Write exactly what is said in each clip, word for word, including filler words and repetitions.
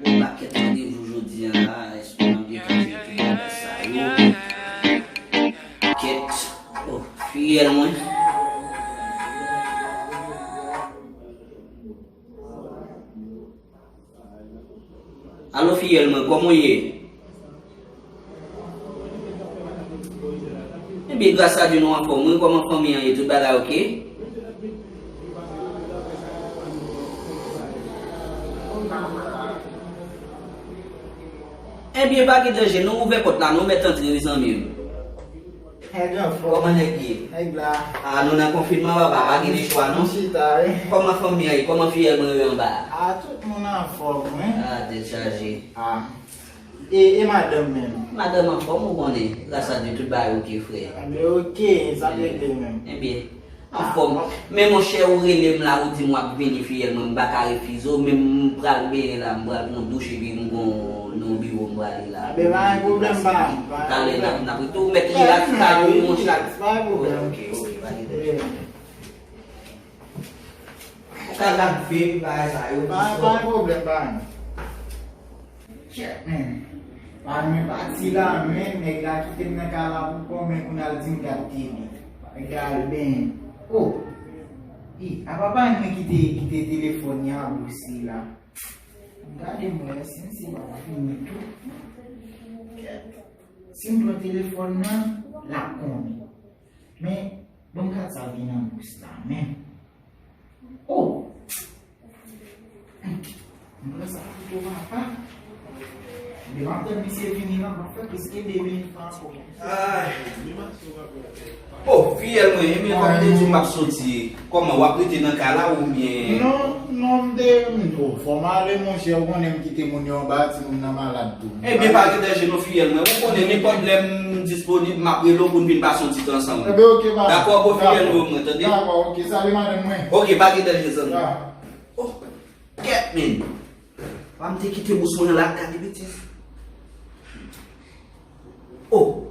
Gon pakèt randevou jodi a la, èske m ap gentan jere tout bagay sa yo? Kèt, oh, fiyèl mwen. Alo, fiyèl mwen, kòman w ye? Ebyen, gras a Dye, nou anfòm, wi. Kòman fanmi an ye? Tout bagay oke? Ebyen, pa gen danje, nou ouvè pòt la, nou mèt antre, mezanmi. Nèg anfòm. Kòman nèg ye? Nèg la. Ah, nou nan konfinman, papa, pa gen de chwa, non? Chita, wi. Kòman fanmi an ye? Kòman fiyèl mwen yo anba a? Ah, tout moun anfòm, wi. Ah, tèt chaje. Ah. E, e madanm menm? Madanm anfòm, ou konnen. Gras a Dye, tout bagay oke, frè. Enben, oke, sa te regle menm. Ebyen, anfòm. Men monchè, ou rele m la, ou di m w ap vini, fiyèl mwen, m pa ka refize w, men m pral benyen la, m pral pran douch, epi m gon nan biwo m prale la. Enben, pa gen pwoblèm, pa. Talè n ap, n ap tou mèt rilaks kay ou, monchè. Pa gen pwoblèm. Oke, oke, pa gen pwoblèm. Ou ka lave bagay sa yo. Pa, pa gen pwoblèm, pa. Shit, man. Pa mwen pati la, men nèg la kite m nan kay la pou kò, men kounye a l di m gad T V. Nèg la al benyen. Oh! Ih, apa pa mwen kite, kite telefòn li an bousi la. Gade mwen, si m se pa fini tou. Si m pran telefòn nan, l ap konnen. Men, ban m gad sa vin nan bous la, men. Oh! M pran sa pito papa. Depi m ap tann misye vini la, m ap fè plis ke de minit ankò. Ay. Oh, fiyèl mwen, ebyen, kòm m te di w m ap soti, kòman, w ap rete nan kay la oubyen? Non, non, m te, m, oh, fò m ale, monchè, ou konnen m kite moun yo anba, timoun nan malad tou. Ebyen, pa gen danje non, fiyèl mwen, ou konnen nenpòt lè m disponib, m ap rele w pou n vin pase yon ti tan ansanm. Ebyen, oke, pa. Dakò, bon, fiyèl mwen, tande? Dakò, oke, salye madanm mwen. Oke, pa gen danje, zanmi. Oh, kèt, men. Pa m te kite bous mwen la, gade betiz. Oh!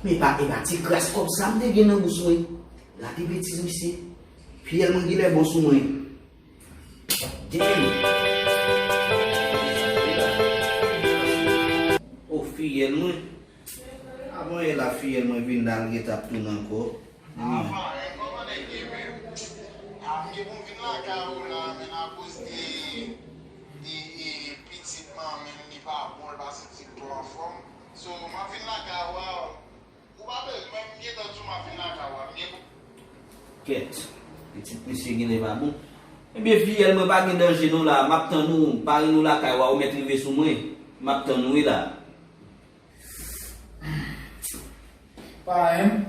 Men pa, e pa ti kras kòb sa m te gen nan bous mwen. Gade betiz, misye. Fiyèl mwen genlè bon sou mwen. Damn! Oh, fiyèl mwen. Avan yè la, fiyèl mwen vin la, l gentan ap tounen ankò. Ah, parenn, kòman nèg ye menm? Ah, m gen pou m vin lakay ou la, men akoz de, de, de pitit manmi m, li pa bon, li pa santi l twò anfòm. So, m ap vin lakay ou a, ou pa bezwen, m gentan di w m ap vin lakay ou a, m gen pou. Kèt, pitit misye genlè pa bon. Ebyen, fiyèl mwen, pa gen danje non la, m ap tann ou, parenn ou lakay ou a, ou mèt rive sou mwen. M ap tann ou wi la. Parenn.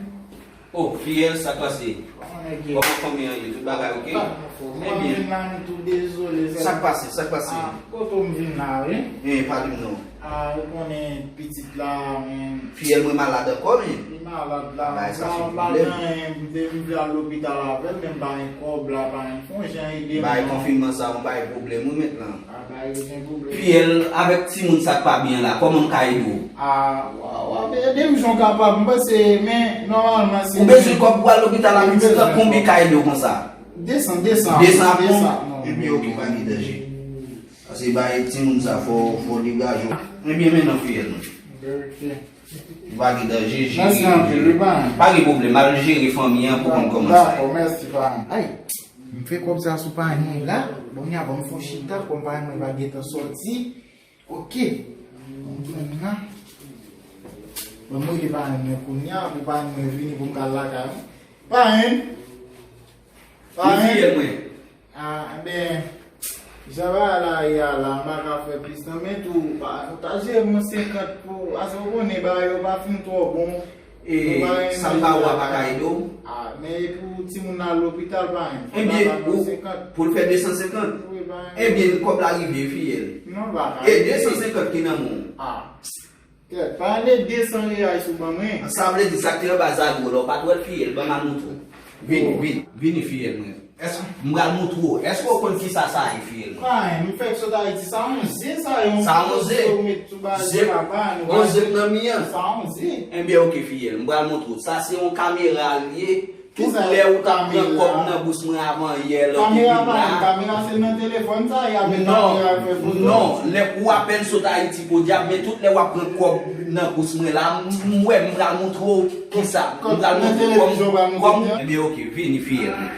Oh, fiyèl, sa k pase? Kòman nèg ye? Kòman fanmi an ye? Tout bagay oke? Ebyen. Mwen vin la, m tou dezole. Sa k pase? Sa k pase? Ah, kote w m vin la, wi? Eh, pale m non. Ah, ou konnen pitit la, men. Fiyèl mwen malad ankò, men. Li malad la. Bagay sa se pwoblèm. M pa gen anyen, m te, m vle al lopital avè l, men m pa gen kòb la, pa gen. Fè yon jan ede m non. Bagay konfinman sa, yon bagay pwoblèm, wi, mentnan. Fiyèl, avèk timoun sa k pa byen la, kòman m ka ede w? Ah, w a, w a ede m jan w kapab, m panse, men nòmalman se. Ou bezwen kòb pou al lopital la, pitit la, konbyen ka ede w konsa? De san, de san. De san ap bon? Ebyen, oke, pa gen danje. Paske bay timoun sa, fò, fò degaje w. Ebyen, men non, fiyèl mwen. Ou pa gen danje, jere. Mèsi anpil, wi, parenn. Pa gen pwoblèm, al jere fanmi an pou konn kòman sa ye. Dakò, mèsi, parenn. Ay, m fè kòb sa sou parenn mwen la. Bon, kounya, ban m fè yon chita, kòm parenn mwen pa gentan sòti. Oke. Bon, mwen pran nan. Bon, mwen rele parenn mwen kounya, pou parenn mwen vini pou m ka al lakay mwen. Parenn. Parenn. Wi, fiyèl mwen. Ah, enben, jan bagay la ye a la, m pa ka fè plis non, men tou, pa, nou ta jere m yon senkant pou, paske ou konnen bagay yo pa fin twò bon. E, sa m ba ou a pa ka ede w? Ah, men e pou timoun nan lopital, parenn. Ebyen, ou, pou l fè de san senkant? Wi, parenn. Ebyen, kòb la rive, fiyèl. Non, pa ka. E de san senkant ki nan men w? Ah. Kèt, pa ale de san reyal sou ban mwen. Sa vle di sa k te anba zago la, ou pa t wè l, fiyèl, ban m al montre w. Vini, vini, vini, fiyèl mwen. Èske m pral montre w? Èske w konn kisa sa ye, fiyèl mwen? Parenn, m fèk sot Ayiti, sa yon ze sa ye, yon Sa yon ze. Yo met sou bal Ze. Papa, nou Yon ze m nan mi an. Sa yon ze. Enben, oke, fiyèl, m pral montre w. Sa se yon kamera l ye. Tout lè ou t ap pran kòb nan bous mwen avan yè lè w te vin la. Kamera pa menm, kamera se nan telefòn sa ye, avèk kamera fè foto. Non, lè ou apèn sot Ayiti, podyab, men tout lè w ap pran kòb nan bous mwen la, m, m wè, m pral montre w kisa. M pral montre w kòm, kòm, ebyen, oke, vini, fiyèl mwen.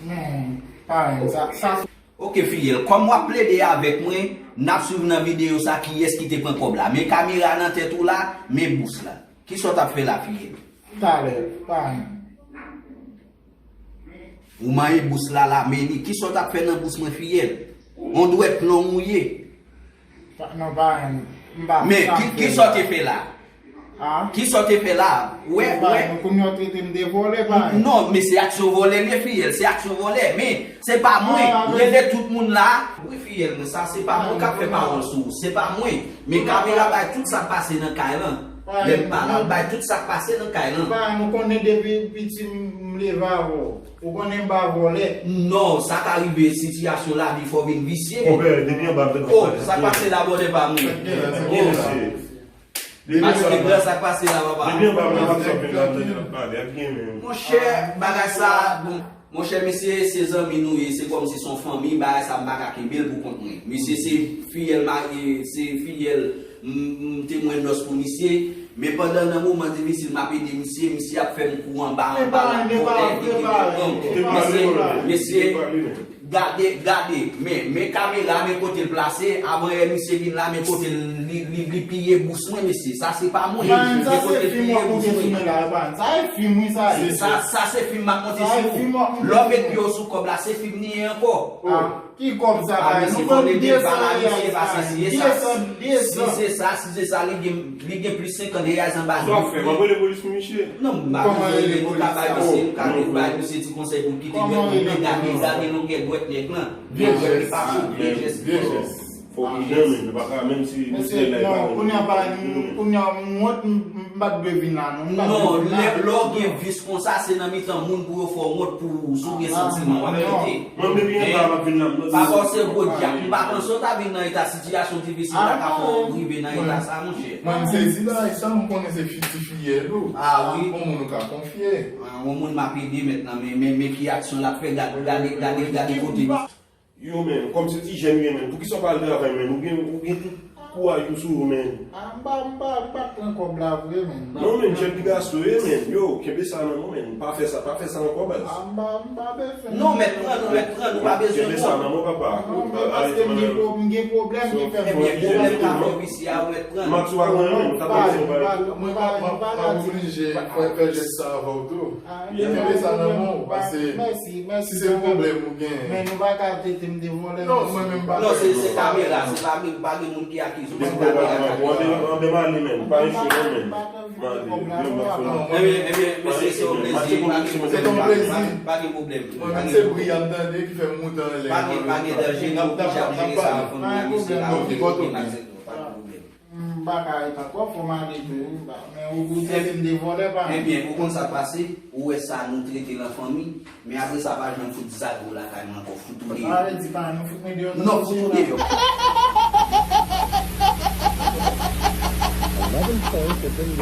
Men, parenn, sa, sa. Oke, fiyèl, kòm w ap plede avèk mwen, n ap swiv nan videyo sa kiyès ki te pran kòb la. Men kamera nan tèt ou la, men bous la. Kisa w t ap fè la, fiyèl? Talè, parenn. Ou manyen bous la, la, men li. Kisa w t ap fè nan bous mwen, fiyèl? On dwèt long ou ye. Pa, non, parenn, m pa Men, ki, kisa w te fè la? Ah. Kisa w te fè la? Wè, wè. Parenn, kounye a w trete m de vòlè, parenn. Non, men se aksyon vòlè li ye, fiyèl. Se aksyon vòlè. Men, se pa mwen. Ah, men rele tout moun la. Wi, fiyèl mwen, sa se pa mwen k ap fè pawòl sou ou. Se pa mwen. Men kamera bay tout sa k pase nan kay lan. Lè m pale, bay tout sa k pase nan kay lan. Parenn, ou konnen depi piti m leve avè w. Ou konnen m pa vòlè. Non, sa ka rive, sitiyasyon lavi fè w vin visye. Konpè, depi anba m te Oh, sa k pase la, bòdè pa mwen. Oh. Depi anba m te pran sa k pase la, papa. Depi anba m te pran sa k pase la, bòdè pa mwen. Monchè, bagay sa, bon. Monchè, mesye, se zanmi nou ye, se kòmsi se yon fanmi, bagay sa m pa ka kenbe l pou kont mwen. Mesye, se fiyèl marye, se fiyèl m, m te mwen nòs pou misye, men pandan nan moman difisil m ap ede misye, misye ap fè m kou anba, anba, l ap vòlè, li gen pran m. Mesye, mesye, gade, gade, men, men kamera, men kote l plase, avan yè misye vin la, men kote l, li, li, li piye bous mwen, mesye, sa se pa mwen. Men kote l piye bous mwen. Sa se fim wi sa ye. Sa, sa se fim m ap monte sou ou. Lè w met pye w sou kòb la, se fim li ye ankò. Ah, ki kòb sa bay? Nou konn de san reyal sa. De san, de san. Si se sa, si se sa, li gen, li gen plis senkant reyal anba. Sa w ap fè? M ap rele polis pou misye. Non, m pa bezwen rele, nou ka bay misye, nou ka bay misye ti konsèy pou l kite dwèt li, men gade, gade longè dwèt nèg lan. Vye jès, vye jès, vye jès. Fò ki janm, nou pa ka, menm si misye la, non, kounye a pa, kounye a m wont, m, m pa t dwe vin la, non, m pa t dwe vin la. Non, lè, lè w gen vis konsa, se nan mitan moun pou yo fè w wont pou ou, si w gen santiman, w ap kite. Mwen, depi anba, m ap vin la, m pa fòse gwo djab, m pa panse w ta vin nan eta sitiyasyon difisil la ka fè w rive nan eta sa, monchè. Mwen, m sezi bagay sa, m konnen se fi, ti fiyèl ou. Ah wi. Yon moun ou ka konfye. Ah, yon moun m ap ede mentnan, men, men, men ki aksyon l ap fè, gade, gade, gade, gade kote. Yo, men, kòm se ti jèn ou ye, men, poukisa w pa al travay, men? Ou gen, ou gen tout kouraj ou sou ou, men. Ah, m pa, m pa, m pa pran kòb la vre, men. Non, men, jèn ti gason ye, men. Yo, kenbe sa nan men w, men. Pa fè sa, pa fè sa ankò, baz. Ah, m pa, m pa bezwen. Non, mèt pran nou, mèt pran nou, pa bezwen. Kenbe sa nan men w, papa. Non, men paske m gen pwo-, m gen pwoblèm ki fè m. Ebyen, pwoblèm pa fè w isi a, ou mèt pran nou. Max, ou pa gen, men, ou ta pa bezwen pale. Mwen pa, mwen pa, mwen pa oblije fè, fè jès sa avè w tou. Ah, kenbe sa nan men w, paske mèsi, mèsi. Si se pwoblèm ou gen. Men nou pa ka trete m de vòlè. Non, mwen menm pa. Non, se, se kamera, se pa gen, pa gen moun ki akize w, se kamera k akize w. Anben, anben, m ale, men. Pa gen chou, non, men. M ale. Ebyen, ebyen, mesye, se yon plezi. Pa gen pwoblèm. Mwen menm se bri a m tande ki fè m moute anlè. Pa gen, pa gen danje, nou oblije ap jere sa an fanmi a, mesye, la, nou oblije ap jere sa an fanmi a. M pa ka ret ankò, fò m ale tou, wi, m pa, men ou, ou trete m de vòlè, pa. Ebyen, ou konn sa k pase, ou wè sa nou trete l an fanmi, men apre sa, pa janm fout zago lakay mwen ankò, fout ou deyò. Sa vle di, pa, nou fout mwen deyò. Non, fout ou deyò. Eleven points have been